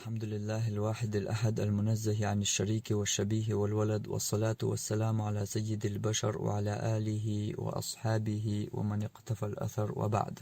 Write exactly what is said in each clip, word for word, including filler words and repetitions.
الحمد لله الواحد الأحد المنزه عن الشريك والشبيه والولد، والصلاة والسلام على سيد البشر وعلى آله وأصحابه ومن اقتفى الأثر وبعد.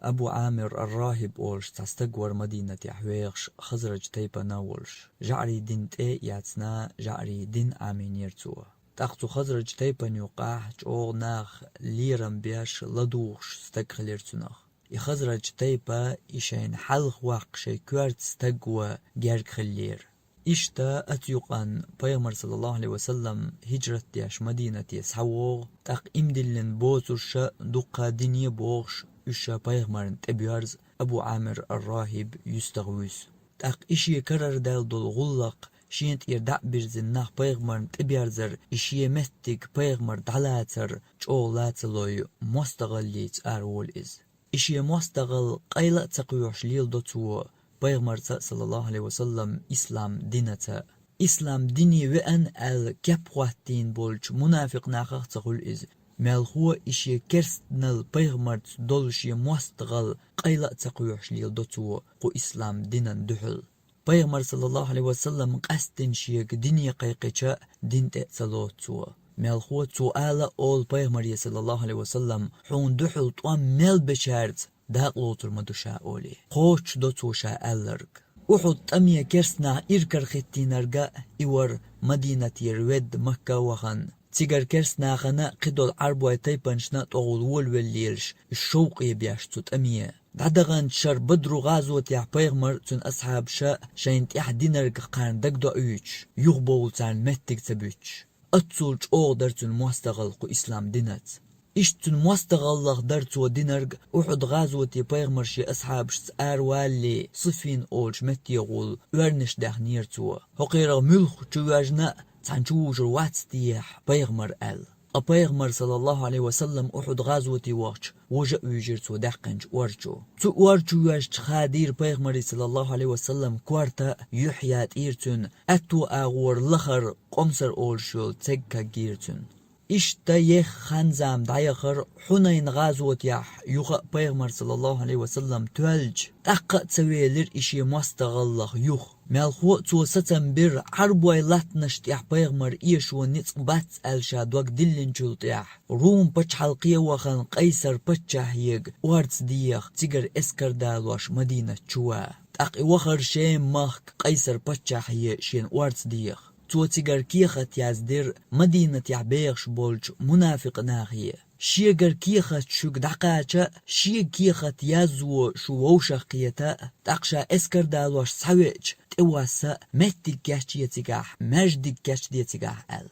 Абу Ӏамир ар-РахӀиб олуш цхьа стаг вара Мадинатехь вехаш, Хазрадж тайпана волуш. ЖаӀарийн дин тӀе а эцна, жаӀарийн дин Ӏамийнера цо. ТӀаккха цу Хазрадж тайпана юккъехь чӀогӀа нах лерам беш, ладугӀуш стаг хилира цунах. И Хазрадж тайпа и шайна хьалха ваккха шайн коьрта стаг ван герга хиллера. Иштта оцу юкъанна Пайхамар, саллаллаху Ӏалайхи ва саллам, хӀиджрат деш Мадинате схьавогӀу, тӀаккха иман диллина боцурша дуккха дине бохуш, уьш ша Пайхамарна тӀебоьрзу, Абу Ӏамир ар-РахӀиб юьстах вуьсу. ТӀаккха и шен карара даьлла долу гӀуллакх, шен тӀера дӀа а бирзина нах Пайхамарна тӀеберзар, и шен меттиг Пайхамар дӀалацар чӀогӀа лацалой, мостагӀаллица араволу иза. И шен мостагӀалла къайла а ца кхоьхьуш леладо цо, Пайхамарца, саллаллаху Ӏалайхи ва саллам, ислам динаца. Ислам дине веана аьлла кеп хӀоттийна болчу мунафикъ нахах ца хуьлу иза. Мелхо и шен керстанал Пайхамарца долу шен мостагӀалла къайла а ца кхоьхьуш леладо цо кху ислам динан дуьхьал. Пайхамар, саллаллаху Ӏалайхи ва саллам, къаьсттина шега дине кхайкхича, дин тӀе а ца лоцу цо. Мелхо цо ала а олу Пайхамаре, саллаллаху Ӏалайхи ва саллам, хьуна дуьхьал тӀом мел бечаьрца дакъа лоцур ма ду ша олий. Кхочушдо цо ша аьлларг. Ухьуд тӀаме керстанах иракарахӀиттийнарг а и вара, Мадинатера ведда Макка а вахана. Цигара керстанахана а, кхидолу Ӏарбойн тайпанашна а тӀогӀула волавелла лелаш, уьш шовкъе беш цу тӀаме. ДӀадаханчу шарахь Бадру гӀазотехь Пайхамар а, цуьнан асхьабаша а шайна тӀехь динарг кхарна дагадоуьйтуш, юхабовла царна меттиг ца буьттуш. Оццул чӀогӀа дара цуьнан мостагӀалла кху ислам динаца. Иштта цуьнан мостагӀаллах дара цо динарг Ухьуд гӀазоте Пайхамар шен асхьабашца аравалале, Сиффин олучу меттехула оьрнаш даьхнера цо. ХӀокхерах муьлхха чу воьжна а, цхьаьна чу вужур вац техьа Пайхамар аьлла. Ткъа Пайхамар, саллаллаху Ӏалайхи ва саллам, Ухьуд гӀазоте вахча, важа а вуьйжира цо даьккхинчу ор чу. Цу ор чу воьжча хадийра Пайхамаре, саллаллаху Ӏалайхи ва саллам, корта а, юьхь ятӀийра цуьнан, аьтту агӀора лахара къомсар олуш йолу цег кагйийра цуьнан. Иштта еха хан-зама дӀаяхара, Хьунайн гӀазотехь юха а Пайхамар, саллаллаху Ӏалайхи ва саллам, тоьллачу, тӀаккха а ца велира и шен мостагӀаллах юха. Мелхо а цо сацам бира, Ӏарбойн латтанаш тӀехь Пайхамар эшо ницкъ бац аьлла ша дог диллинчул тӀаьхьа, Рум пачхьалкхе вахана Къайсар-паччахьега орца деха, цигара эскар далош Мадинат чу ван. ТӀаккха и вахара Шем-махка Къайсар-паччахье шена орца деха. Цо цигара кехат яздира, Мадинатехь бехаш болчу мунафикъ нахе. Шегара кехат шуьга дӀакхача а, шега кехат язво шу вовшах кхета а, тӀаккха ша эскар далош схьавеача, тӀевосса а, меттиг кечъе цигахь, маьждиг кечде цигахь аьлла.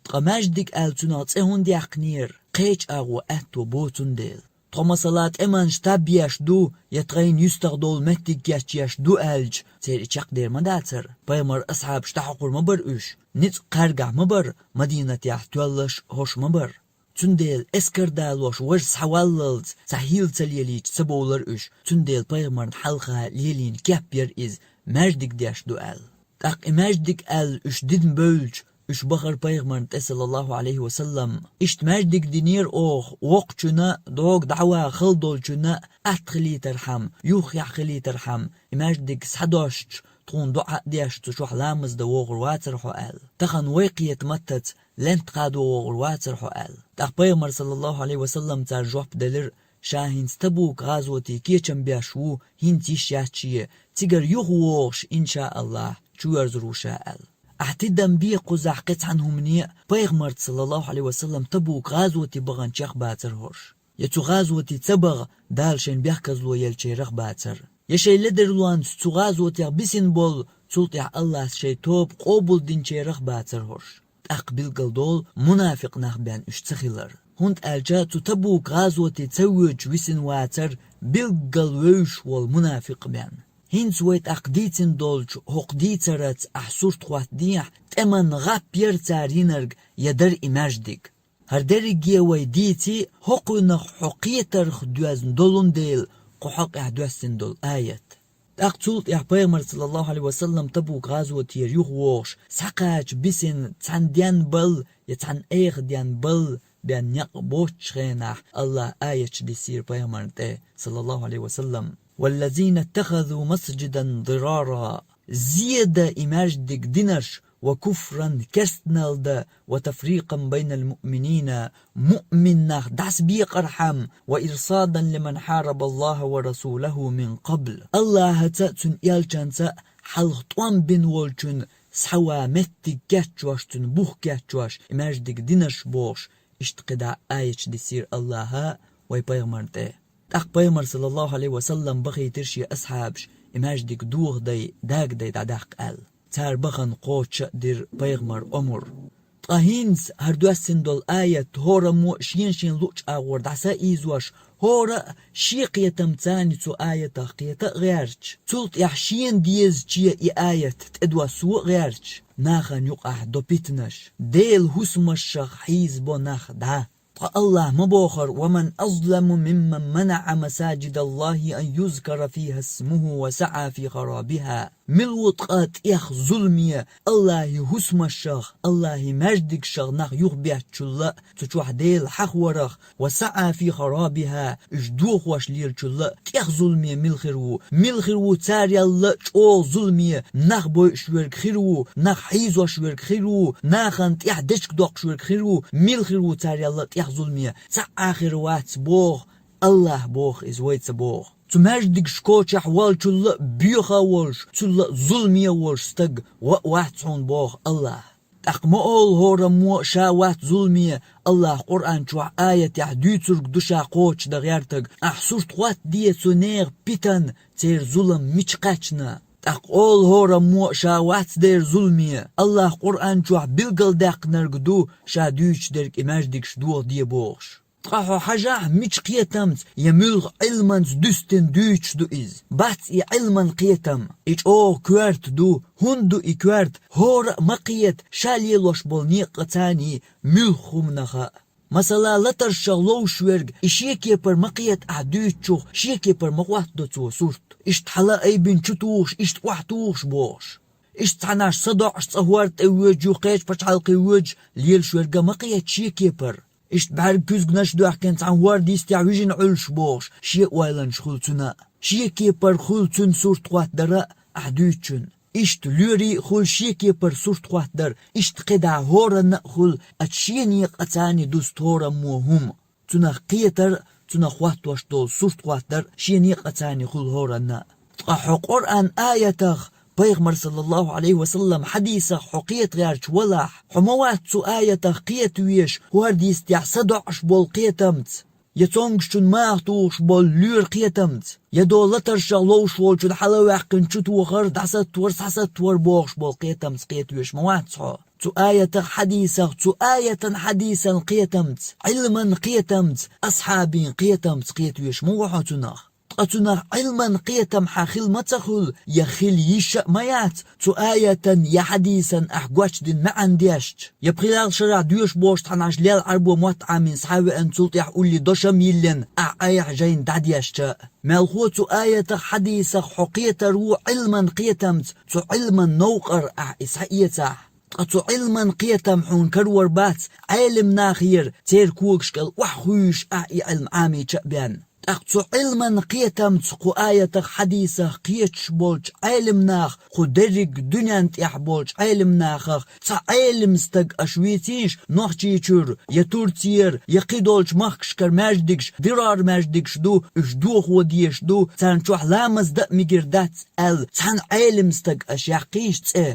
Ткъа маьждиг аьлла цунах цӀе хӀунда яьккхинера? Кхечу агӀо аьтто бо цундела. Тхо, масала, тӀеман штаб еш ду, я тхайна юьстах долу меттиг кечъеш ду аьлча, церан и чекхдер ма дацара. Пайхамар асхьабаш дӀахьокхур ма бара уьш, ницкъ кхаьргахь ма бара, Мадинатехь тоьллаш хӀорш ма бара. Цундела эскар далош важа схьаваллалц цхьа хӀилла ца лелийча ца бовлара уьш, цундела Пайхамарна хьалха лелийна кеп яра иза, маьждиг деш ду аьлла. ТӀаккха и маьждиг аьлла уьш дина бевлча, уьш бахара Пайхамарна тӀе, саллаллаху Ӏалайхи ва саллам. Иштта маьждиг динера оха, воккхачунна, догӀа дӀаван хала долчунна атта хилийтархьама, юххехь хилийтархьама, и маьждиг схьадоссуш, тхуна доӀа а деш, цу чохь ламаз дан вогӀур вацара хьо аьлла. Тахана вай кхета маттаца лаьнта кхадо вогӀур вацара хьо аьлла. ТӀаккха Пайхамар, саллаллаху Ӏалайхи ва саллам, цара жоп делира: «Ша хӀинца Табук гӀазоте кечам беш ву, хӀинца йиш яц шен, цигара юха вогӀуш, иншааллахӀ, чуверзур ву ша», аьлла. Ахьа тидам бе кхузахь кхин цхьана хӀумане а, Пайхамарца, саллаллаху Ӏалайхи ва саллам, Табук гӀазоте баханчех бацара хӀорш. Я цу гӀазоте ца баха, Дала шайна бехказло еллачарах бацара. Я шайн ледарлонца цу гӀазотех бисина болу, цул тӀаьхьа Аллас шайн тоба къобалдинчарах бацара хӀорш. ТӀаккха билгалдолу мунафикъ нах бен уьш ца хилар. ХӀунда аьлча цу Табук гӀазоте ца воьдуш висина вацара билггал вевзаш волу мунафикъ бен. ХӀинца вай тӀаккха дийцина долчу хӀокху дийцараца ахь сурт хӀоттадехьа, тӀеман гӀап яра цара йинарг, я дара и маьждиг. ХӀара дерриге вай дийци, хӀокхуьнах хьо кхетарх доьзна долун дела, кху хьокъехь доьссина долу аят. ТӀаккха цул тӀаьхьа Пайхамар, саллаллаху Ӏалайхи ва саллам, Табук гӀазотера юха вогӀуш, схьакхача бисина цхьана денна балла я цхьана эха денна балла бен некъ боцучу хенахь, Аллаха аяташ диссийра Пайхамарна тӀе, саллаллаху Ӏалайхи ва саллам: «والذين اتخذوا مسجدا ضرارا». Зе да и маьждиг динарш, ва куфран, керстанал да, ва тафрикъан байнал муъминина, муъмин нах дӀасабекъархьама, ва ирсадан лиман хьарабаллахӀа ва расулахӀу мин къабл. АллахӀаца а, Цун элчанца а хьалха тӀом бина волчун схьаван меттиг кечъеш, цун бух кечъеш, и маьждиг динарш бохуш, иштта кхидӀа аяташ диссийра АллахӀа вай пайхамарна тӀе. ТӀаккха пайхамар, саллаллахӀу Ӏалайхи ва саллам, бахийтира шен асхьабаш и маьждиг дохадай, дагадай дӀадаккха аьлла. Цара бахана кхочуш а дира пайхамара омра. Ткъа хӀинца хӀара доьссина долу аят хӀораммо а шен-шен луъучу агӀор дӀасаийзош, хӀора а шен кхетамца цу аятах кхета а гӀерташ, цул тӀаьхьа шена дезаче и аят тӀедоссо а гӀерташ, нахана юкъахь до питанаш, Делан хӀусамашах хьийзабо нах дӀа. Ткъа АллахӀа ма бохура: «Ва ман азламу мимман манаӀа масаджидаллахӀи ан юзкара фихӀа исмухӀу ва саӀа фи харабихӀа». Мила ву ткъа тӀех зуламе АллахӀан хӀусамашах, АллахӀан маьждигашах нах юхабеттачул а, цу чохь Дела хьахаварах, «ва саӀа фи харабихӀа», уьш дохош лелачул а, тӀех зуламе мила хир ву? Мила хир ву царел а чӀогӀа зуламе, нах бойуш верг хир ву, нах хьийзош верг хир ву, нахана тӀехь дечиг доккхуш верг хир ву? Мила хир ву царел а тӀех зуламе? Цхьа а хир вац, боху АллахӀа, боху иза, вайца боху. Цу маьждигаш кочехь волчул а боьха а волуш, цул а зуламе а волуш стаг ваъ вац хьуна, боху АллахӀа. ТӀаккха ма олу хӀораммо а ша вац зуламе, АллахӀа Къуръан чохь аятехь дуьйцург ду ша кхочушдан гӀертарг: «Ахь сурт хӀоттаде цу нехан питан, церан зулам мича кхаьчна». ТӀаккха олу хӀораммо а ша вац дера зуламе, АллахӀа Къуръан чохь билгалдаьккхинарг ду ша дуьйцуш дерг и маьждигаш дохаде бохуш. Ткъа хьо хьажахь, мича кхетамца я муьлха Ӏилманца дуьстина дуьйцуш ду иза. Бац и Ӏилман кхетам, и чӀогӀа коьрта ду. ХӀунда ду и коьрта? ХӀора а ма кхета ша лелош болу некъаца муьлха хӀуманах а. Масала, латаршах ловш верг, и шен кепара ма кхета ахь дуьйцучух, шен кепара ма хӀоттадо цо сурт. Иштта хьала айбина чу тухуш, иштта охьатухуш бохуш. Иштта цхьаннаш садоӀуш цӀа хӀорда тӀе воьдуш ю, кхечу пачхьалкхе воьдуш, лелаш верг а ма кхета шен кепара. Иштта бӀаьрг куьзганаш а доьхкина цхьана хӀорда йистехь вижина Ӏуьллуш бохуш, шен ойланаш хуьлу цуьнан а. Шен кепара хуьлу цуьнан сурт хӀоттадар а ахь дуьйцучун. Иштта лоьрий а хуьлу шен кепара сурт хӀоттадар, иштта кхидӀа хӀоранна а хуьлу, ацу шен некъаца дузу хӀораммо хӀума. Цунах кхетар а, цунах хӀоттош долу сурт хӀоттар а шен некъаца хуьлу хӀоранна а. Ткъа хьо Къуръан аятах, пайхамар, саллаллахӀу Ӏалайхи ва саллам, хьадисах хьо кхета гӀерташ валахь, хьо ма вац цу аятах кхета везаш хӀорда йистехь садоӀуш болу кхетамца, я цомгушчун маха тухуш болу лоьран кхетамца, я до латаршах ловш волчун хьала а ваьккхина чу тохар, дӀасаттавар, схьасаттавар бохуш болу кхетамца кхета везаш ма вац хьо. Цу аятах, хьадисах, цу аятан, хьадисан кхетамца, Ӏилман кхетамца, асхьабийн кхетамца кхета везаш ма ву хьо цунах. Ткъа цунах Ӏилман кхетам хьан хила ма ца хуьлу, я хила йиш а ма яц, цу аятан я хьадисан ахь гочдина маьӀна дешча, я пхи-ялх шарахь доьшу бохуш цхьаннаш лел Ӏарбо мотт Ӏамийна схьа а веана, цул тӀаьхьа улле дошам а йиллина, ахь айхьа жайна дӀадешча а. Мелхо цу аятах, хьадисах хьо кхетар ву Ӏилман кхетамца, цу Ӏилман новкъара ахь и схьаэцахь. Ткъа цу Ӏилман кхетам хьуна карор бац Ӏелам нахера, церан когаш кӀел охьахуьйсуш ахь и Ӏилма Ӏамийча а бен. ТӀаккха цу Ӏилман кхетамца кху аятах, хьадисах кхеташ болчу Ӏелам наха, кху дерриг дуьнен тӀехь болчу Ӏелам нахах цхьа Ӏелам стаг аша вийцийша Нохчийчуьра, я Турцера, я кхидолчу махкашкара маьждигаш, дирар маьждигаш ду, уьш дохо дезаш ду, царна чохь ламаз дан а мегар дац аьлла, цхьана Ӏелам стаг аша яьккхийша цӀе.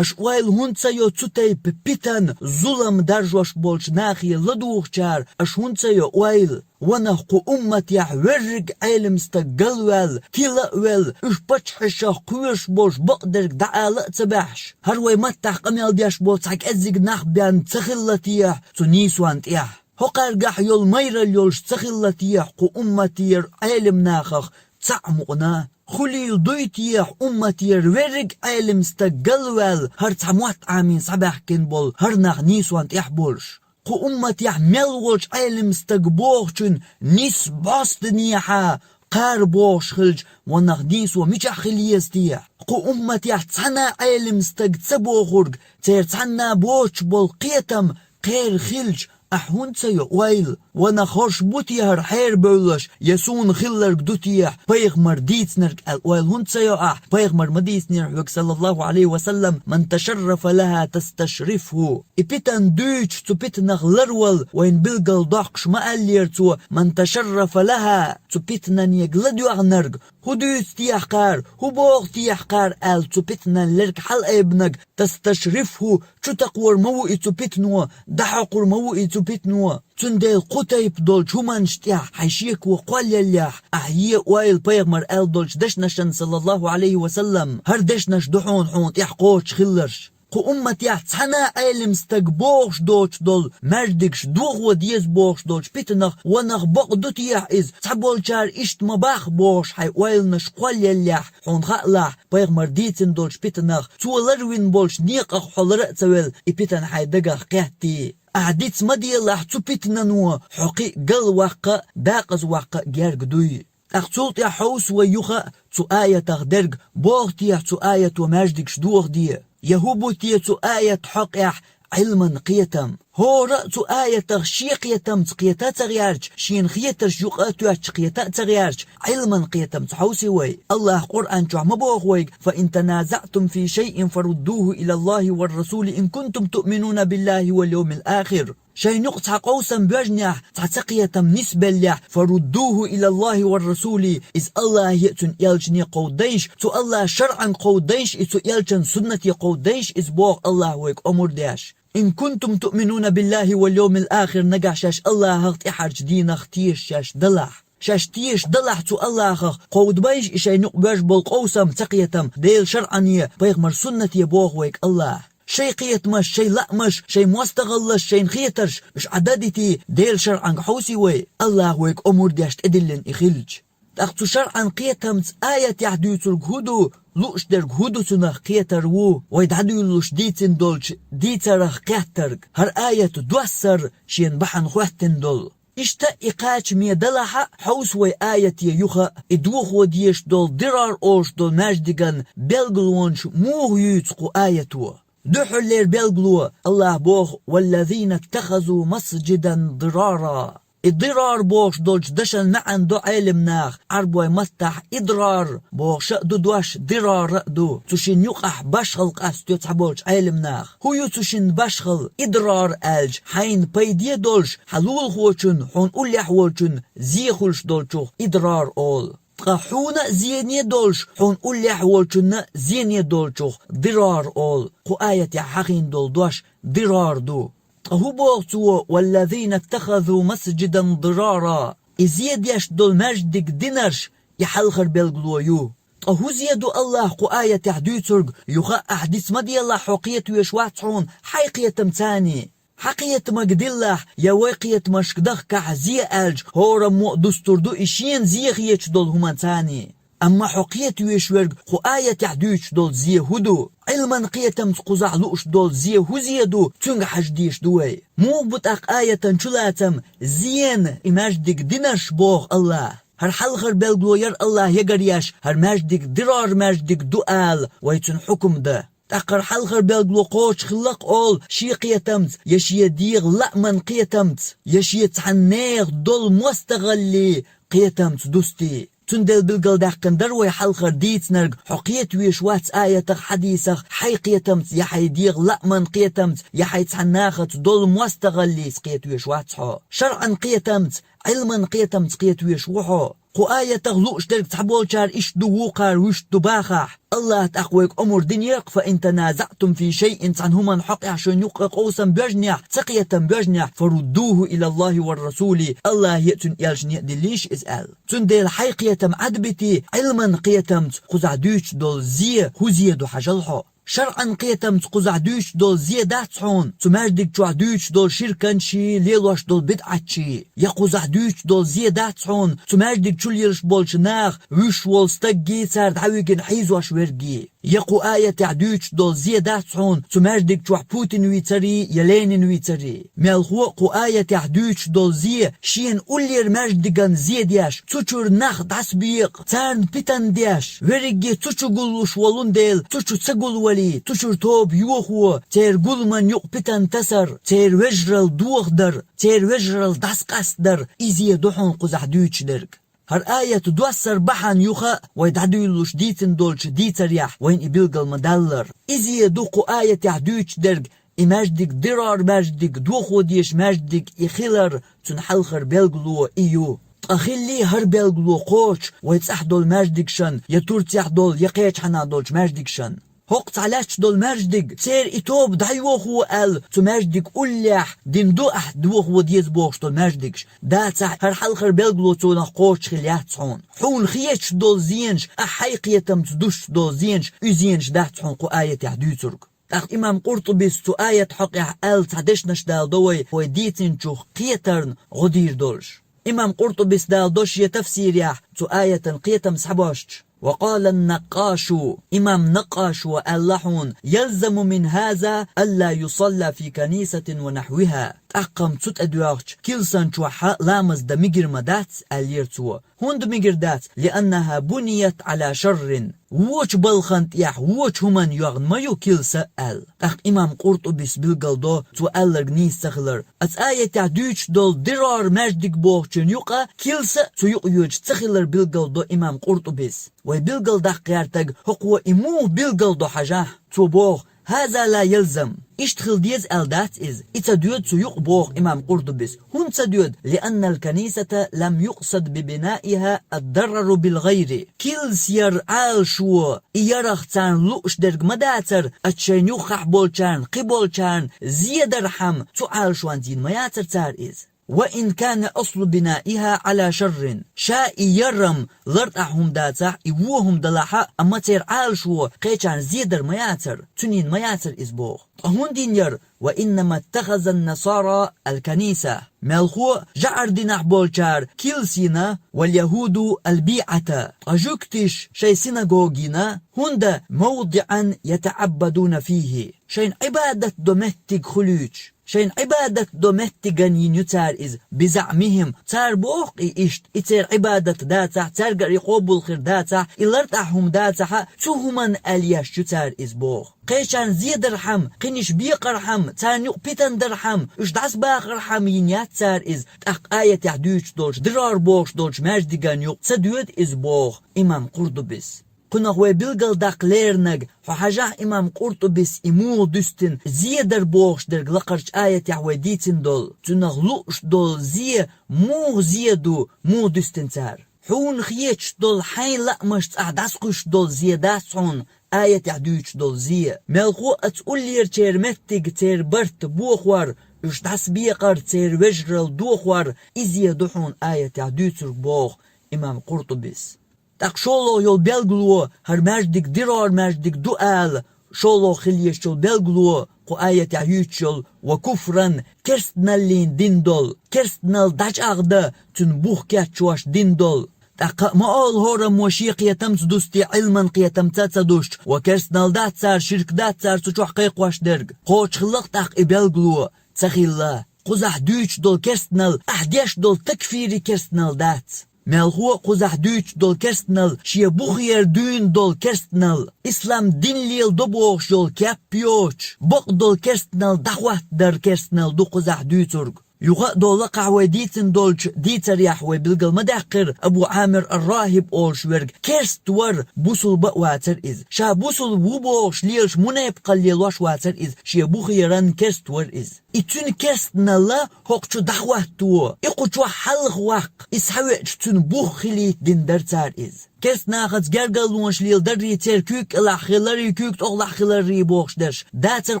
Аша ойла хӀунда ца йо цу тайпа питан, зулам даржош болчу нахе ладугӀучара, аша хӀунда ца йо ойла? Ванах кху умматехь верриг Ӏелам стаг галваьлла, тила а велла, уьш паччахьашах кхоьруш болуш бакъдерг дӀаала а ца баьхьаш, хӀара вай маттахь къамел деш болу цхьа кӀеззиг нах бен ца хилла техьа цу нийсонна тӀехь? ХӀокхаьргахь йолу майралла йолуш ца хилла техьа кху умматера Ӏелам нахах цхьаъ мукъана? Хуьлийла дуй техьа умматера верриг Ӏелам стаг галваьлла, хӀара цхьа мотт Ӏамийна схьабаьхкина болу хӀара нах нийсонна тӀехь болуш? Кху умматехь мел волчу Ӏелам стаг бохучун нисса бӀостанехьа кхара бохуш хилча, ванах нийсо мичахь хила еза техьа? Кху умматехь цхьана а Ӏелам стаг ца бохург, церан цхьанна боцуш болу кхетам кхера хилча, Ахь хӀунда ца йо ойла, ванах хорш бу те хӀара хьерабевллаш, е суна хилларг ду те пайхамара дийцинарг аьлла ойла хӀунда ца йо ахь, пайхамара ма дийцинера хьоьга, саллаллаху Ӏалайхи ва саллам: «من تشرف لها تستشرفه». И питана дуьйцуш, цу питанах ларвала вайна билггал доккхуш ма аьллера цо: «من تشرف لها», цу питанега ладоьгӀнарг, хӀун дуьйцу техьа кхара, хӀун боху техьа кхара аьлла цу питанан лерг хьалаайбинарг, «تستشرفه», чу такхор ма ву и цу питано, дӀахьокхур ма ву и цу питано. Цундела кху тайпа долчу хӀуманаш тӀехь хьайн шеко кхоллаяллехь, ахь е ойла пайхамара аьлла долчу дешнашна, саллаллаху Ӏалайхи ва саллам, хӀара дешнаш ду хьуна хьуна тӀехь кхочуш хилларш. Кху умматехь цхьана а Ӏелам стага бохуш доцуш долу, маьждигаш дохо деза бохуш долчу питанах ванах бакъ ду техьа иза, цхьаболчара иштта ма боху бохуш хьайн ойланаш кхоллаяллехь, хьуна хаалахь, пайхамара дийцина долчу питанах, цо ларвина болчу некъах хьо лара а ца велла, и питана хьайн дагах кхеттий. Ахь диц ма делахь цу питанано, хьо кхин а галваккха а, дакъазваккха а герга дуй. ТӀаккха цул тӀаьхьа хьовса вай юха а цу аятах дерг, боху техьа цу аято маьждигаш дохаде? Я хӀун бу те цу аятан хьокъехь Ӏилман кхетам? ХӀора а цу аятах шен кхетамца кхета а ца гӀерташ, шена хетарш юкъа а тоьттуш кхета а ца гӀерташ, Ӏилман кхетамца хьовсий вай. АллахӀа Къуръан чохь ма боху вайга: «فإن تنازعتم في شيء فردوه إلى الله والرسول إن كنتم تؤمنون بالله واليوم الآخر». Шайн юкъа цхьа къовсам боьжнехь, цхьа цакхетам нисбеллехь, «فردوه إلى الله والرسول», иза АллахӀе а, Цуьнан Элчане а кховдадайша, цу АллахӀан шарӀанга кховдадайша и, цу Элчан суннате кховдадайша иза, боху АллахӀа вайга омра деш. «إن كنتم تؤمنون بالله واليوم الآخر», нагахь шаьш АллахӀах, тӀаьхьарчу дийнах тешаш шаьш далахь. Шаьш тешаш далахь цу АллахӀах, кховдабайша и шайн юкъа боьжна болу къовсам, цакхетам Делан шарӀане, пайхамаран суннате, боху вайга АллахӀа. Шайн кхетамаш, шайн лаамаш, шайн мостагӀаллаш, шайна хетарш, уьш Ӏа дан дитий, Делан шарӀанга хьовсий вай, АллахӀа вайга омра деш тӀедиллина и хилча. ТӀаккха цу шарӀан кхетамца аятехь дуьйцург хӀун ду, лууш дерг хӀун ду, цунах кхетар ву, вай дӀадуьйлалуш дийцина долчу дийцарах кхеттарг, хӀара аят доссар шена бахьана хӀоьттина долу. Иштта и кхачаме далахь а, хьовса вай аяте юха а, и дохо дезаш долу дирар олуш долу маьждиган белгалонаш муха юьйцу кху аято? Дуьххьарлера белгало, АллахӀа боху: «والذين اتخذوا مسجدا ضرارا». И дирар бохуш долчу дашан маьӀна до Ӏелам наха, Ӏарбойн маттахь идрар бохуш а ду дош, дирар а ду. Цу шина юкъахь башхалла къастайо цхьаболчу Ӏелам наха. ХӀун ю цу шина башхалла? Идрар аьлча, хьайна пайде долуш, хьан лулахочунна, хьуна уллехь волчунна зе хуьлуш долчух идрар олу. Ткъа хьуна а зене долуш, хьуна уллехь волчунна а зене долчух дирар олу. Кху аятехь хьахийна долу дош дирар ду. Ткъа хӀун боху цо: «والذين اتخذوا مسجدا ضرارا»? И зе деш долу маьждиг динарш и хьалхара белгало ю. Ткъа хӀун зе ду АллахӀа кху аятехь дуьйцург, юха а ахь диц ма делахь, хьо кхетавеш вац хьуна, хьайн кхетам царний. Хьан кхетамга диллахь, я вай кхетамашка дахкахь зе аьлча, хӀораммо а дустур ду и шена зе хеташ долу хӀуманца царний. Амма хьо кхетавеш верг кху аятехь дуьйцуш долу зе хӀун ду? Ӏилман кхетамца кхузахь лууш долу зе хӀун зе ду, цуьнга хьажа дезаш ду вай. Муха бу тӀаккха аятан чулацам зена и маьждиг динарш боху АллахӀа? ХӀара хьалхара белгало яра АллахӀа ягар еш, хӀара маьждиг дирар маьждиг ду ала, вай цуьнан хьукум дан. ТӀаккха хӀара хьалхара белгало кхочуш хилла-кх олу шен кхетамца, я шен дегӀан лааман кхетамца, я шен цхьана нехан долу мостагӀаллин кхетамца дустий. Цундела билгалдаьккхина дара вай хьалхара дийцинарг, хьо кхетавеш вац аятах, хьадисах, хьайн кхетамца, я хьайн дегӀан лааман кхетамца, я хьайн цхьана нахаца долу мостагӀаллица кхетавеш вац хьо. ШарӀан кхетамца, Ӏилман кхетамца кхетавеш ву хьо. Кху аятах лууш дерг цхьаболчара иштта ду, вукхара вуьшта ду бахахь, АллахӀа тӀаккха вайга омра динера-кх: «فإن تنازعتم في شيء», цхьана хӀуманна хьокъехь шайн юккъе къовсам боьжнехь, цакхетам боьжнехь, «فردوه إلى الله والرسول», АллахӀе а, Цуьнан Элчане а диллийша иза аьлла. Цундела хьайн кхетам Ӏадбитий, Ӏилман кхетамца кхузахь дуьйцуш долу зе хӀун зе ду хьажал хьо. ШарӀан кхетамца кхузахь дуьйцуш долу зе дац хьуна, цу маьждиг чохь дуьйцуш долу ширканчий, лелош долу бидӀатчий? Я кхузахь дуьйцуш долу зе дац хьуна, цу маьждиг чу лелаш болчу наха вуьш волу стаггий, цара дӀавигина хьийзош вергий? Я кху аятехь дуьйцуш долу зе дац хьуна цу маьждиг чохь Путин вийцарий я Ленин вийцарий? Мелхо а кху аятехь дуьйцуш долу зе шена уллера маьждиган зе деш, цу чуьра нах дӀасабекъа, царна питана деш, верриге цу чу гуллуш волун дела, цу чу ца гулвалий, цу чуьра тоба йохо, церан гуламан юкъа питана тасар, церан вежаралла дохадар, церан вежаралла дӀасакъастадар, и зе ду хьуна кхузахь дуьйцуш дерг. ХӀара аят доссар бахьана юха а вай дӀадуьйлалуш дийцина долчу дийцарехь вайна и билгал ма-даллара. И зе ду кху аятехь дуьйцуш дерг, и маьждиг дирор маьждиг, дохо дезаш маьждиг и хилар, цуьнан хьалхара билгало и ю. Ткъа хиллий хӀара билгало кхочуш вай цӀахь долу маьждигашна, я Турцехь долу, я кхечу хьанах долчу маьждигашна? ХӀокху цхьа лаьтташ долу маьждиг, церан и тоба дӀайохо аьлла, цу маьждиг уллехь дина ду ахь дохо деза бохуш долу маьждигаш, дацахь, хӀара хьалхара билгало цунах кхочуш хилла яц хьуна. Хьуна хеташ долу зенаш, ахь хьайн кхетамца дуссуш долу зенаш, и зенаш дац хьуна кху аятехь дуьйцург. ТӀаккха имам Къуртубис цу аят хьокъехь аьлла цхьа дешнаш даладо вай, вай дийцинчух кхетарна гӀо дийр долуш. Имам Къуртубис даладо шен тафсирехь цу аятан кхетам схьабоссуш: «وقال النقاش», имам Накъкъашо аьлла хьуна: «يلزم من هذا ألا يصلى في كنيسة ونحوها». ТӀаккха-м цу тӀе доьгӀча килсан чохь ламаз дан мегар ма дац, аьллера цо. ХӀунда мегар дац? «لأنها بنيت على شر». Вочу балхан тӀехь вочу хӀуманна йоьгӀна ма ю килса аьлла. ТӀаккха имам Къуртубис билгалдо цо аьлларг нийса ца хилар. Оцу аятехь дуьйцуш долу дирор маьждиг бохучун юкъа килса а цу юкъа йоьдуш ца хилар билгалдо имам Къуртубис. Вай билгалдаккха гӀертарг хӀокхо и муха билгалдо хьажахь? Цо боху: «هذا لا يلزم». Иштта хила деза аьлла дац иза. И ца доьду цу юкъа, боху имам Къуртубис. ХӀунда ца доьду? «لأن الكنيسة لم يقصد ببنائها الضرر بالغير». Килса яр Ӏалашо, и ярах царна лууш дерг ма дацара, оцу шайна юххехь болчарна, кхин болчарна зе дархьама цу Ӏалашонца йина ма яцара цара иза. «وإن كان أصل بنائها على شر». Ша и яр-м лартӀехь хӀума дацахь, и вон хӀума далахь а, амма церан Ӏалашо кхечарна зе дар ма яцара, цуьнан ма яцара иза боху. Ткъа хӀунда йина яра? «وإنما اتخذ النصارى الكنيسة». Мелхо а жаӀар динехь болчара килса йина, «واليهود البيعة». Ткъа жуьгтиша шайн синагога йина, хӀунда «موضعا يتعبدون فيه». Шайна Ӏибадат до меттиг хуьлуьйтуш. Шайна Ӏибадат до меттиган йина ю цара иза, «بزعمهم». Цара боху-кх и иштта, и церан Ӏибадат дацахь, цаьргара и къобал хир дацахь, и лартӀехь хӀума дацахь а, цу хӀуманна аьлла еш ю цара иза боху. Кхечарна зе дархьама, кхиниш бекъархьама, царна юкъа питана дархьама, уьш дӀасабахархьама йина яц цара иза, тӀаккха аятехь дуьйцуш долчу, дирор бохуш долчу маьждиган юкъа ца доьду иза боху имам Къуртубис. Кхунах вай билгалдаккха леринарг, хьо хьажахь имам Къуртубис и муха дуьстина зе дар бохуш дерг лакхарчу аятехь вай дийцина долу, цунах лууш долу зе муха зе ду, муха дуьстина цара. Хьуна хеташ долу хьайн лаамашца ахь дӀасакхуьйсуш долу зе дац хьуна аятехь дуьйцуш долу зе. Мелхо а оцу уллерачеран меттиг церан барт бохор, уьш дӀасабекъар, церан вежаралла дохор, и зе ду хьуна аятехь дуьйцург боху имам Къуртубис. ТӀаккха шолгӀа йолу билгало, хӀара маьждиг дирор маьждиг ду ала, шолгӀа хила езаш йолу билгало, кху аятехь юьйцуш йолу: «وكفرا», керстаналлин дин долу, керстаналла дӀачӀагӀдан цуьнан бух кечдеш дин долу. ТӀаккха а ма олу хӀораммо шен кхетамца дусте, Ӏилман кхетамца а ца дусча, ва керстаналла дац цара, ширк дац цара цу чохь кхайкхош дерг. Кхочуш хилла-кх тӀаккха и билгало, ца хилла. Кхузахь дуьйцуш долу керстаналла ахь деш долу такфири керстаналла дац. Мелхо а кхузахь дуьйцуш долу керстаналла шен бухера дуьйна долу керстаналла, ислам дин леладо бохуш йолу кеп йоцуш, бакъдолу керстаналла дӀахӀоттадар керстаналла ду кхузахь дуьйцург. Юха а долу лакхахь вай дийцина долчу дийцарехь вай билгал ма даьккхира, Абу Ӏамир ар-РахӀиб олуш верг керст вара, бусулба а вацара иза. Ша бусулба ву бохуш лелаш мунепакъалла лелош вацара иза, шен бухеран керст вара иза. И цуьнан керстаналла хӀокху чу дӀахӀотто, и кху чохь хьалха ваккха, и схьавеача цуьнан бух хилийта дина дара цара иза. Керст нахаца гергарлонаш леладаррий, церан куьйга кӀелахь хиларрий, куьйга тӀехулахь хиларрий бохуш дерш дацара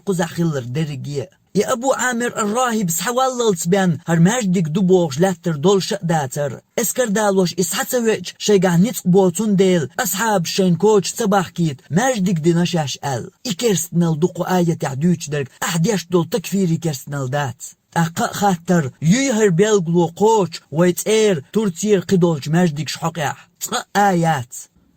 кхузахь хилларг дерриге а. И Абу Ӏамир ар-РахӀиб схьаваллалц бен хӀара маьждиг ду бохуш лаьттар долуш а дацара. Эскар далош и схьа ца веача, шайгахь ницкъ боцун дела, асхьабаш шайна коча ца бахкийта, маьждиг дина шаьш аьлла. И керстаналла ду кху аятехь дуьйцуш дерг, ахь деш долу такфири керстаналла дац. ТӀаккха а хаттар, юй хӀара билгало кхочуш вай цӀера, Турцера кхидолчу маьждигаш хьокъехь? Цкъа а яц.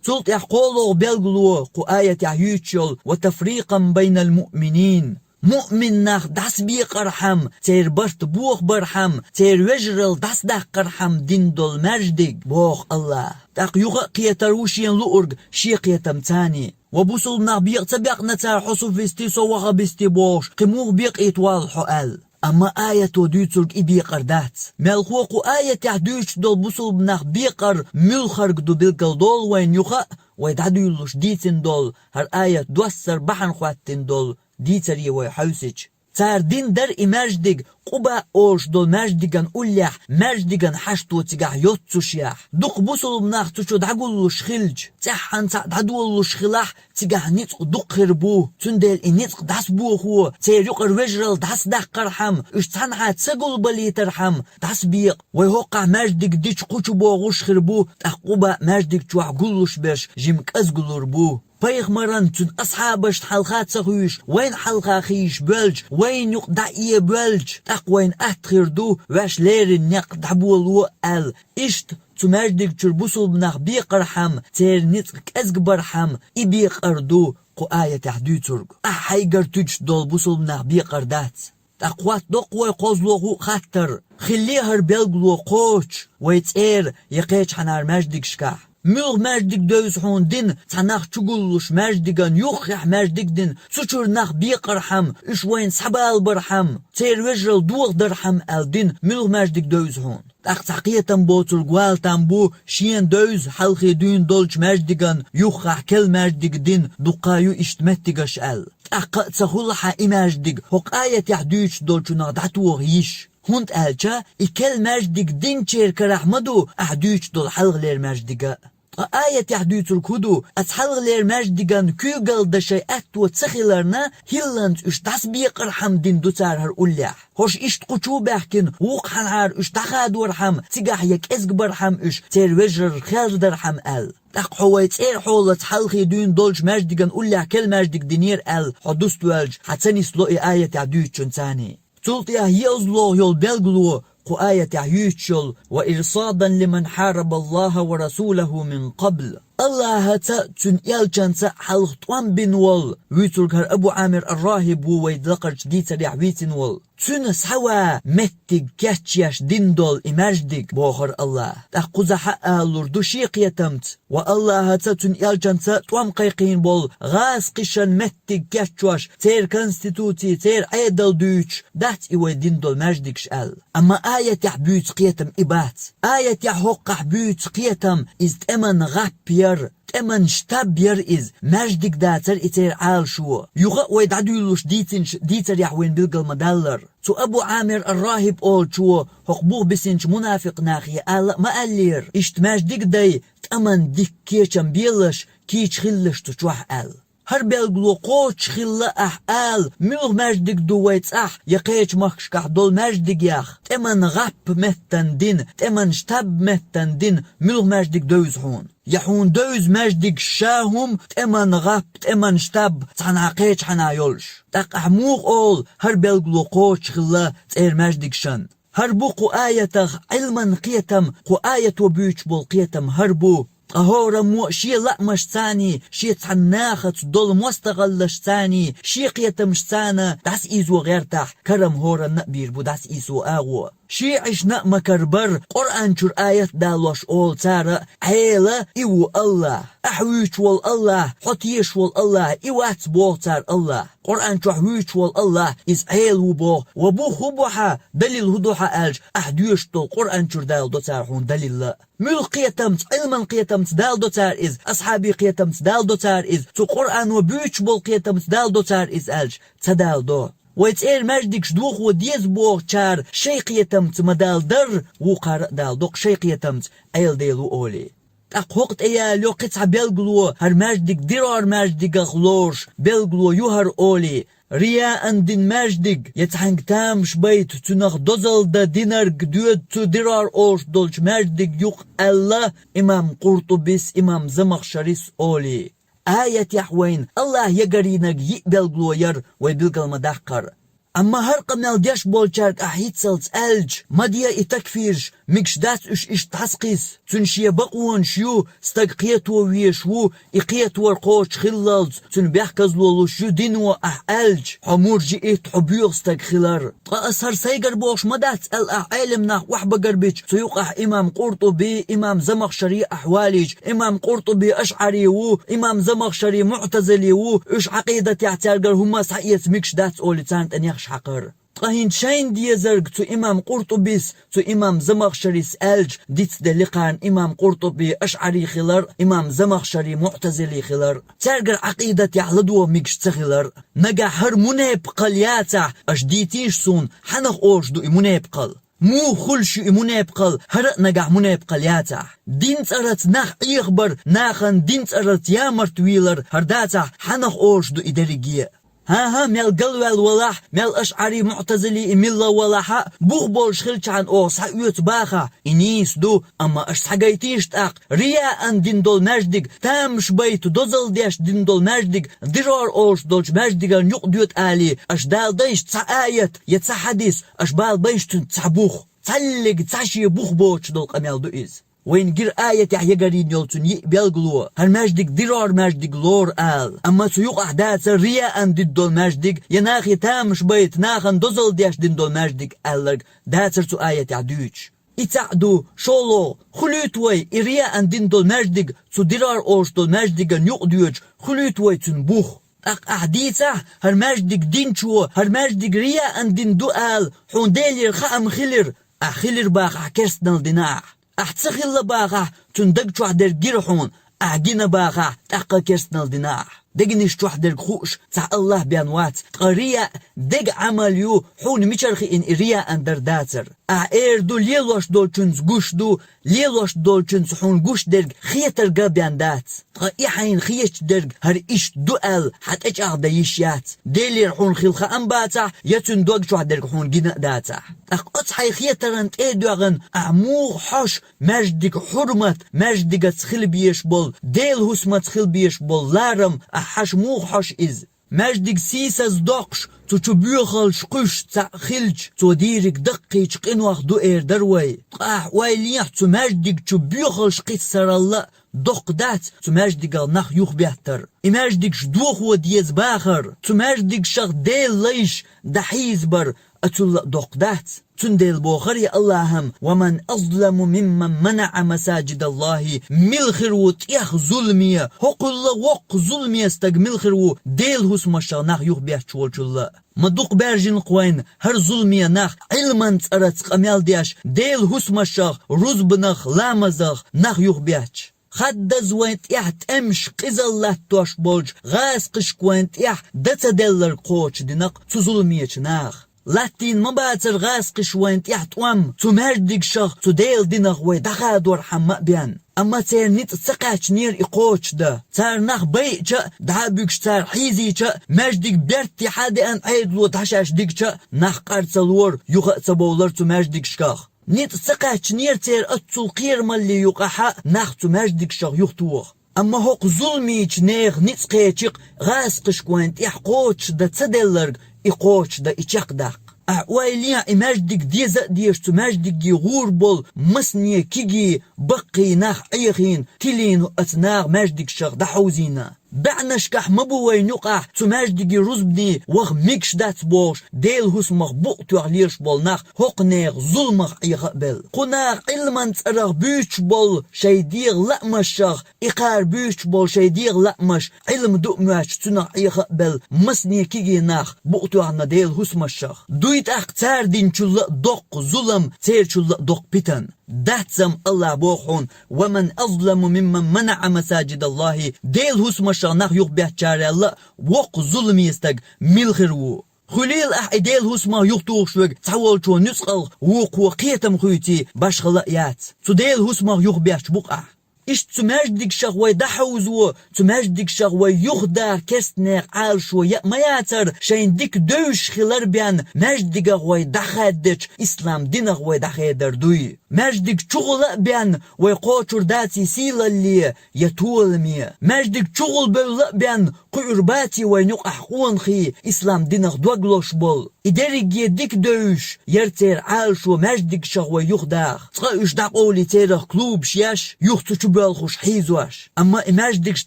Цул тӀаьхьа кхоалгӀа белгало кху аятехь юьйцуш йолу: «Ва тафрикъан байнал муъминин». Муъмин нах дӀасабекъархьама, церан барт бохабархьама, церан вежаралла дӀасадаккхархьама дина долу маьждиг, боху АллахӀа. ТӀаккха юха а кхетар ву шена луург шен кхетам царний. Ва бусулба нах бекъа ца бекъна цара хьо суфисти, со ваххабисти бохуш, кхин муха бекъийта воллу хьо аьлла. Амма аято дуьйцург и бекъар дац. Мелхо кху аятехь дуьйцуш долу бусулба нах бекъар муьлхарг ду билгалдолу вайна юха а, вай дӀадуьйлалуш дийцина долу, хӀара аят доссар бахьана хӀоттийна долу дийцаре вай хьаьвсича. Цара дина дара и маьждиг, Къуба олуш долу маьждиган уллехь, маьждиган хьашто цигахь йоццушехь. Дукха бусулба нах цу чу дӀагуллуш хилча, цӀеххьана цхьаъ дӀадолалуш хилахь, цигахь ницкъ дукха хир бу, цундела и ницкъ дӀасабохо, церан юкъара вежаралла дӀасадаккхархьама, уьш цхьанхьа ца гулбалийтархьама, дӀасабекъа. Вай хӀокхахь маьждиг дича кху чу богӀуш хир бу, тӀаккха Къуба маьждиг чохь гуллуш берш жима кӀезиг лур бу. Пайхамаран, цуьнан асхьабашна хьалха а ца хуьйш, вайна хьалха хийш боьлча, вайна юкъа дӀа а боьлча, тӀаккха вайна атта хир ду, ваьш леррина некъ дӀаболо аьлла. Иштта цу маьждиг чуьра бусулба нах бекъархьама, церан ницкъ кӀезиг бархьама, и бекъар ду кху аятехь дуьйцург. Ахь хьайгара туьдуш долу бусулба нах бекъар дац. ТӀаккха хӀоттадо-кх вай кхозлагӀа хаттар: хиллий хӀара белгало кхочуш вай цӀера я кхечахьанара маьждигашкахь? Муьлха маьждиг девза хьуна дина, цхьа нах чу гуллуш маьждиган юххехь маьждиг дина, цу чуьра нах бекъархьама, уьш вайна схьабалабархьама, церан вежаралла дохадархьама аьлла дина, муьлха маьждиг девза хьуна? ТӀаккха цхьа кхетам боцург вала там бу, шена девза хьалхе дуьйна долчу маьждиган юххехь керла маьждиг дина, дуккха а ю иштта меттигаш аьлла. ТӀаккха а ца хуьлу хьан и маьждиг, хӀокху аятехь дуьйцуш долчунах дӀатоха йиш. ХӀунда аьлча и керла маьждиг динчеран карахь ма ду ахь дуьйцуш долу хьалхалера маьждиг а. Ткъа аятехь дуьйцург хӀун ду? Аса хьалхалера маьждиган куьйгалла дан шайн аьтто ца хиларна, хӀилланца уьш дӀасабекъархьама дина ду цара хӀара уллехь. ХӀорш иштта кху чу а баьхкина, вукху хьанхьара уьш дӀахадорхьама, цигахь я кӀезиг бархьама уьш, церан вежаралла хердархьама аьлла. ТӀаккха хьо вай цӀера хьолаца хьалхе дуьйна долчу маьждиган уллехь керла маьждиг динера аьлла, хьо дуствоьлча, хьан ца нисло и аятехь дуьйцучун царний. Цул тӀаьхьа езалогӀу йолу белгало кху аятехь юьйцуш йолу: «Ва ирсадан лиман хьарабаллахӀа ва расулахӀу мин къабл». АллахӀаца а, Цуьнан элчанца а хьалха тӀом бина волу, вуьйцург хӀара Абу Ӏамир ар-РахӀиб ву вай лакхарчу дийцарехь вийцина волу. Цуьнан схьава меттиг кечъеш дина долу и маьждиг, бохура АллахӀа. ТӀаккха кхузахь а алалур ду шен кхетамца: ва АллахӀаца а, Цуьнан элчанца а тӀом кхайкхийна болу гӀазкхишан меттиг кечъеш, церан конституци, церан Ӏедал дуьйцуш дац и вай дина долу маьждигаш аьлла. Амма аятехь буьйцу кхетам и бац. Аятехь хӀокхахь буьйцу кхетам иза тӀеман гӀап яра, тӀеман штаб яра иза, маьждиг дацара и церан Ӏалашо. Юха а вай дӀадуьйлалуш дийцинчу дийцарехь вайна билгал ма-даллара. Цу Абу Ӏамир ар-РахӀиб олучо, хӀокху бух бисинчу мунафикъ нахе ала а ма аьллера: «Иштта маьждиг дай, тӀаман дикка кечам белаш, кийча хилалаш цу чохь», – аьлла. ХӀара белгало кхочуш хилла ахь ала, муьлха маьждиг ду вай цӀахь я кхечу махкашкахь долу маьждигех, тӀеман гӀап меттана дина, тӀеман штаб меттана дина, муьлха маьждиг девза хьуна? Я хьуна девза маьждиг ша хӀума, тӀеман гӀап, тӀеман штаб цхьанхьа кхечахьана йолуш? ТӀаккха ахь муха олу, хӀара белгало кхочуш хилла цӀера маьждигашан? ХӀара бу кху аятах Ӏилман кхетам, кху аято буьйцуш болу кхетам хӀара бу. Ткъа хӀораммо а шен лаамашцаний, шен цхьана нахаца долу мостагӀаллашцаний, шен кхетамашцана дӀасаийзо гӀертахь, карам хӀоранна а бийр бу дӀасаийсо агӀо. Шиъ-Ӏишна а макар бара, Къуръан чуьра аят далош олу цара а: «Ӏела и ву АллахӀ, ахь вуьйцуш волу АллахӀ, хьо тешаш волу АллахӀ, и вац», – боху цара АллахӀ. Къуръан чохь вуьйцуш волу АллахӀ иза Ӏела ву боху, ва бу хӀун бу хьан аьлча, ахь доьшуш долу Къуръан чуьра даладо цара хьуна далилла. Муьлха кхетамца, Ӏилман кхетамца даладо цара иза, асхьабийн кхетамца даладо цара иза, цу Къуръано буьйцуш болу кхетамца даладо цара иза аьлча, ца даладо. Вай цӀера маьждигаш дохо деза бохучара шайн кхетамца ма-далла дарра, вукхара а даладо-кх шайн кхетамца Ӏела Дела ву олий. ТӀаккха хӀокху тӀе ялайо кхин цхьа белгало, хӀара маьждиг дирор маьждигах лоруш белгало ю хӀара олий: рияан дина маьждиг, я цхьаьнга тамаш байта, цуьнах дозалла дан динарг доьду цу дирор олуш долчу маьждиг юкъа, аьлла имам Къуртубис, имам Замахшарис олий. Аятехь вайна АллахӀ ягарийнарг йиъ белгало яра, вай билгал ма-даккхара. Амма хӀара къамел деш болчаьрга ахь хӀинццалц аьлча, ма де и такфираш, мегаш дац уьш иштта дӀасакхесса. Цуьнан шен бакъонаш ю, стаг кхето везаш ву, и кхетавар кхочуш хиллалц, цуьнан бехказло луш ю дино ахь аьлча, хьо муржиит, хьо боьха стаг хилар. Ткъа ас хӀара сайгара бохуш ма дац аьлла ахь Ӏелам нах охьабагарбича, цу юкъахь имам Къуртуби, имам Замахшари ахь валийча, имам Къуртуби ашӀари ву, имам Замахшари муӀтазили ву, уьш Ӏакъидатехь цаьргара хӀумма а схьаэца мегаш дац олий царна тӀе нехаш хьакхар. Ткъа хӀинца шайна дезарг цу имам Къуртубис, цу имам Замахшарис аьлча, дицделира кхарна имам Къуртуби ашӀари хилар, имам Замахшари муӀтазили хилар. Цаьргара Ӏакъидатехь ладогӀа мегаш ца хилар. Нагахь хӀара мунепакъал яцахь, аша дийцийша суна, хьанах олуш ду и мунепакъал? Муха хуьлуш ю и мунепакъал, хӀара а нагахь мунепакъал яцахь? Дин цӀарца нах Ӏехабар, нахана дин цӀарца ямарта вийлар, хӀара дацахь, хьанах олуш ду и дерриге? ХӀан-хӀа, мел галваьлла валахь, мел ашӀари муӀтазили и милла валахь а, бух болуш хилчахьана оха схьаоьцу бахахь, и нийса ду, амма аша схьагайтийша тӀаккха, рияан дина долу маьждиг, тамаш байта, дозалла деш дина долу маьждиг, дирор олуш долчу маьждигана юкъа доьду алий, аша даладайша цхьа аят я цхьа хьадис, аша балабайша цуьнца цхьа бух, цхьаллиг цхьа шен бух боцуш долу къамел ду иза. Вайна гира аятехь ягарйина йолу цуьнан йиъ билгало, хӀара маьждиг дирор маьждиг лору ала. Амма цу юкъахь дацара рияан дина долу маьждиг, я нахе тамаш байта, нахана дозалла деш дина долу маьждиг аьлларг дацара цу аятехь дуьйцуш. И цхьаъ ду, шолгӀа, хуьлуьйту вай и рияан дина долу маьждиг, цу дирор олуш долу маьждигана юкъа доьдуш, хуьлуьйту вай цуьнан бух. ТӀаккха ахь дийцахь, хӀара маьждиг динчо, хӀара маьждиг рияан дина ду ала, хьуна Делера хаам хилира, ахь хилира бахахь, керстанал дина ахь. Ахь ца хилла бахахь, цуьнан даг чохь дерг гира хьуна, ахь гина бахахь, тӀаккха керстанал дина ахь. Дегнаш чохь дерг хууш цхьа АллахӀ бен вац, ткъа рияъ дега Ӏамал ю, хьуна мичара хиъна и рияан дар дацара. Ахь эр ду, лелош долчуьнца гуш ду, лелош долчуьнца хьуна гуш дерг хетарга бен дац. Ткъа и хьайна хеташ дерг хӀара иштта ду аьлла, хьан тӀечӀагӀдан йиш яц. Делера хьуна хилла хаам бацахь, я цуьнан дог чохь дерг хьуна гина а дацахь. ТӀаккха оцу хьайн хетаран тӀе а доьгӀна, ахь муха хьош маьждиг хьурмат, маьждигаца хила безаш болу, Делан хӀусамаца хила безаш болу ларам, ахь хьаша муха хьош иза? Маьждиг сийсаз доккхуш, цу чу боьхалш кхуьйсуш цхьаъ хилча, цо дийриг даккхийчу къинойх ду эр дара вай. Ткъа ахь ойла ехьа цу маьждиг чу боьхалш кхиссаралла а, доккха дац цу маьждигах нах юхабеттар. И маьждигаш дохо деза бахар, цу маьждигашах Делан лайш дӀахьийзабар, а цулла а доккха дац. Цундела бохура и АллахӀа: «Ва ман азламу мимман манаӀа масаджидаллахӀи». Мила хир ву тӀех зуламе, хӀокхулла воккха зуламе стаг мила хир ву Делан хӀусамашах нах юхабетташ волчулла? Ма дукха баьржина-кх вайна хӀара зуламе нах, Ӏилман цӀарца къамел деш, Делан хӀусамашах, рузбанах, ламазах нах юхабетташ. Хаддаза вайн тӀехь тӀемаш, къизалла латтош болчу гӀазкхашка вайн тӀехь дан ца делларг кхочушдина-кх цу зуламечу наха. Латтийна ма бацара гӀазкхаша вайн тӀехь тӀом, цу маьждигашах, цу Делан динах вай дӀахадорхьама а бен. Амма церан ницкъ ца кхаьчнера и кхочушдан. Цара нах байъича а, дӀа а буьгуш цара хьийзийча а, маьждиг беркате хьадеана Ӏедало дӀа шаьш дигча а, нах къар ца лора, юха а ца бовлара цу маьждигашках. Ницкъ ца кхаьчнера церан оццул кхерамалле юкъахь а нах цу маьждигашах юхатоха. Амма хӀокху зуламечу нехан ницкъ кхечи-кх гӀазкхашка вайн тӀехь кхочушдан ца делларг и кхочушдан, и чекхдаккха. Ахь ойла ехьа и маьждиг деза а дезаш, цу маьждиге гӀур болу масане кегий, баккхий нах Ӏехийна, тилийна оцу наха маьждигашах дӀахьовзийна. БӀаьннашкахь ма бу вайна юкъахь цу маьждиге рузбане ваха мегаш дац бохуш, Делан хӀусамах букъ тоьхна лелаш болу нах хӀокху нехан зуламах Ӏеха а белла. Кху наха Ӏилман цӀарах буьйцуш болу шайн дегӀан лаамашах, и кхара буьйцуш болу шайн дегӀан лаамаш, Ӏилма ду а моьттуш, цунах Ӏеха а белла масане кегий нах букъ тоьхна Делан хӀусамашах. Дуй тӀаккха цара динчулла а доккха зулам, церачулла а доккха питана. Дац-м, АллахӀа боху хьуна: «Ва ман азламу мимман манаӀа масаджидаллахӀи», Делан хӀусамашах нах юхабеттачарел а воккха зуламе стаг мила хир ву? Хуьлийла ахь и Делан хӀусамах юхатухуш верг цхьаволчо нуьцкъалх, вукхо кхетам хуьйций, башхала а яц. Цу Делан хӀусамах юхабетташ бу-кх ахь. Иштта цу маьждигашах вай дӀахьовзо, цу маьждигашах вай юхадаха керстанех Ӏалашо яа ма яцар, шайна дика девзаш хилар бен маьждигах вай дӀахаьддача ислам динах вай дӀахедар дуй. Маьждиг чугӀула а бен вай кхочур даций сийлалле я толаме. Маьждиг чугӀулбевлла а бен кхуьур баций вайна юкъахь къонахий ислам динах дог лозуш болу. И дерриге дика девзаш яр церан Ӏалашо маьждигашах вай юхадаха. Цкъа уьш дӀакъовлий церах клубаш еш, юха цу чу боьлхуш хьийзош. Амма и маьждигаш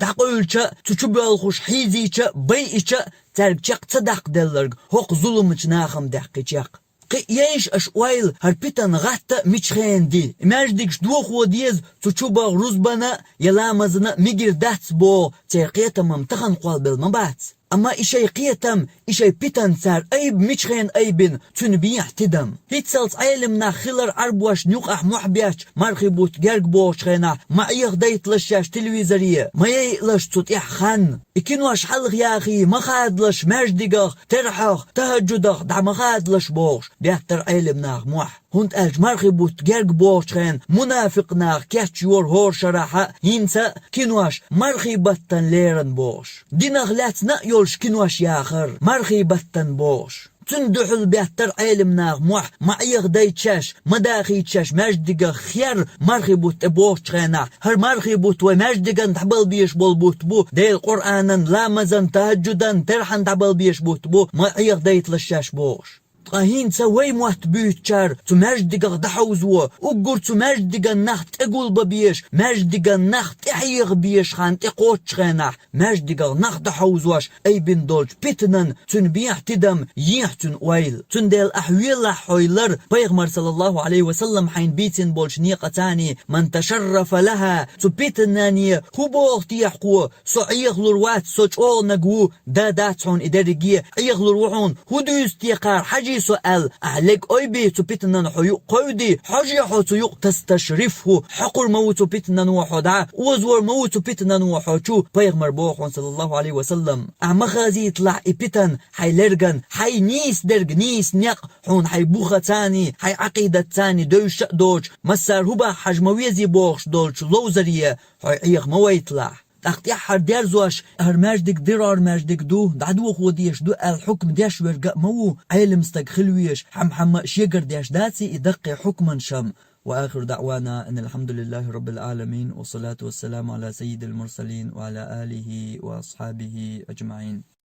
дӀакъевлича а, цу чу боьлхуш хьийзийча а, байича а, цаьрга чекх ца даккхаделларг хӀокху зуламчу наха-м даьккхи чекх. Кхин а ейша аша ойла, хӀара питана гӀатта а мича хенан ди. И маьждигаш дохо деза, цу чу баха рузбана а, я ламазана а мегар дац боху церан кхетам-м тахана кхоллабелла ма бац. Амма и шайн кхетам, и шайн питана цара айба мича хенан айбина, цуьнан бехьа тидам. ХӀинццалц Ӏелам нах хилар Ӏарбошна юкъахь мохь бетташ, мархий бутт герга бохучу хенахь, ма Ӏехадайталаш шаьш телевизоре, ма яйалаш цу тӀехь хан. И кинош хьалха яхий, ма хадалаш маьждигах, терхьах, тахӀаджудах дӀа ма хадалаш бохуш, беттара Ӏелам наха мохь. ХӀунда аьлча мархий бутт герга бохучу хенахь мунафикъ наха кечйора хӀора шарахь а, хӀинца а кинош мархий баттана лерина бохуш. Динах лаьцна а йолуш кинош яхар, мархий баттана бохуш. Цуьнан дуьхьал беттара Ӏелам наха мохь, ма Ӏехадайта шаьш, ма дахийта шаьш маьждигах хер мархий бутт тӀе бохучу хенахь, хӀара мархий бутт вай маьждиган дӀабала безаш болу бутт бу, Делан Къуръанан, ламазан, тахӀаджудан, терхьан дӀабала безаш бутт бу, ма Ӏехадайталаш шаьш бохуш. Ткъа хӀинца вай мотт буьйцучара цу маьждигах дӀахьовзо, уггар цу маьждиган нах тӀегулбан безаш, маьждиган нах тӀехьеха безаш хан тӀекхочучу хенахь, маьждигах нах дӀахьовзош айбина долчу питанан, цуьнан бехьа тидам, ехьа цуьнан ойла. Цундела ахь велахь хьо лар, пайхамар, саллаллаху Ӏалайхи ва саллам, хьайна бийцина болчу некъаца: «Ман ташаррафа лаха», цу питанане хӀун боху техьа кхо, со Ӏехалур вац, со чӀогӀаниг ву, да дац хьуна и дерриге, Ӏехалур ву хьуна, хӀун дуьйцу техьа кхара, хьажий со аьлла, ахь лерг ойбий, цу питанан хьо юкъа кховдий, хьожий хьо цу юкъа, тасташрифху, хьокхур ма ву цу питанан ву хьо дӀа, озор ма ву цу питанан ву хьо чу, пайхамар боху хьуна, саллаллаху Ӏалайхи ва саллам. Ахь ма хазийталахь и питан хьайн лерган, хьайн нийса дерг нийса некъ, хьуна хьайн бухацаний, хьайн Ӏакъидатцаний девзаш а доцуш, массара хӀун боху хьажа ма везий бохуш долчу ловзаре хьо Ӏеха ма вайталахь. ТӀаккха тӀаьххьара дерзош, хӀара маьждиг дирор маьждиг ду, дӀадохо дезаш ду аьлла хьукма деш верг а ма ву, Ӏелам стаг хила везаш, хьам-хьамма а шегара деш даций и даккхий хьукманаш-м. وآخر دعوانا أن الحمد لله رب العالمين، والصلاة والسلام على سيد المرسلين وعلى آله وأصحابه أجمعين.